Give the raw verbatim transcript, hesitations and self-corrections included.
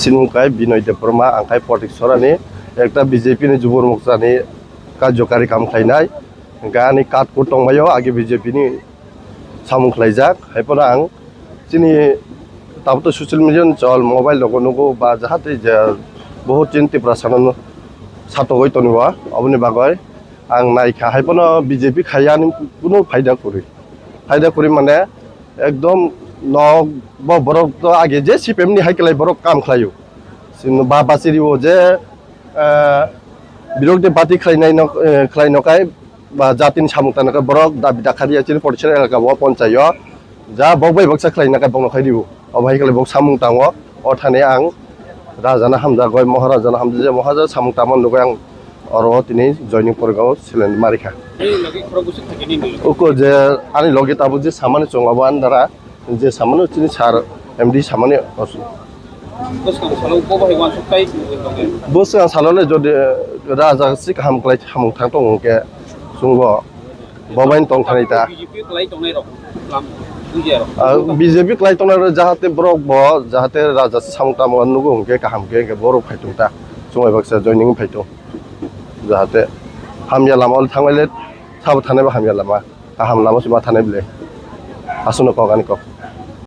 Chini mung khe Binoy Debbarma, ang khe Potik Sorani, ekta B J P ni Jubur Moksani karjokari kam khlainai. Hwnkhe ani card code tongbaio, age B J P ni samung khlaijak. Haiphano ang chini tabuk to social media ni chol, mobile rogo nugo ba jahate je bohut chini Tiprasano satogwi tongo, aboni bagwi ang naikha. Haiphano B J P khaiya ani kunu phaida kwrwi. Phaida kwrwi mane ekdom nok bo borok to age je C P M ni hai kwlai borok kam khlaio. Chini ba bachiri o je, eh, birok de bati khlainai nok, eh, khlai nokai ba jatini samung tangnakai borok dabi dakha riya chini Potik Sora elaka o ponchayo. Ja bok bai baksa khlaina khe bokno khai dibo. Obo hai khe bok samung tango. O thani ang rajana hamjak, goi maharaja no hamjak, je maharaja samung tangma nugwi ang oro tini joining porikha o seleng ma rikha. Ani logi khorok bwswk thakgini ni? Uko je ani logi tabuk je samani chwng abo ani dara je samani chini sir M D samani osu. Bwskang salo bo bai wansuk tai tongwi tongwi. Bwskang salo le jodi raja si kaham klai samung thang tongo hwnkhe chwngbo. Bo bai tong thani ta. B J P kwlai tongnai rok lam bujiya rok. Ah, B J P kwlai tongnai rok jahate borok bo jahate raja se samung tamo nugo hwnkhe kaham khe hwnkhe borok phai tong ta. Chumai baksa joining phai tong. Jahate hamya lama ol thangbai le sabo thanai ba hamya lama. Kaham lama se ma thanai bile. Aswkno kok ani kok.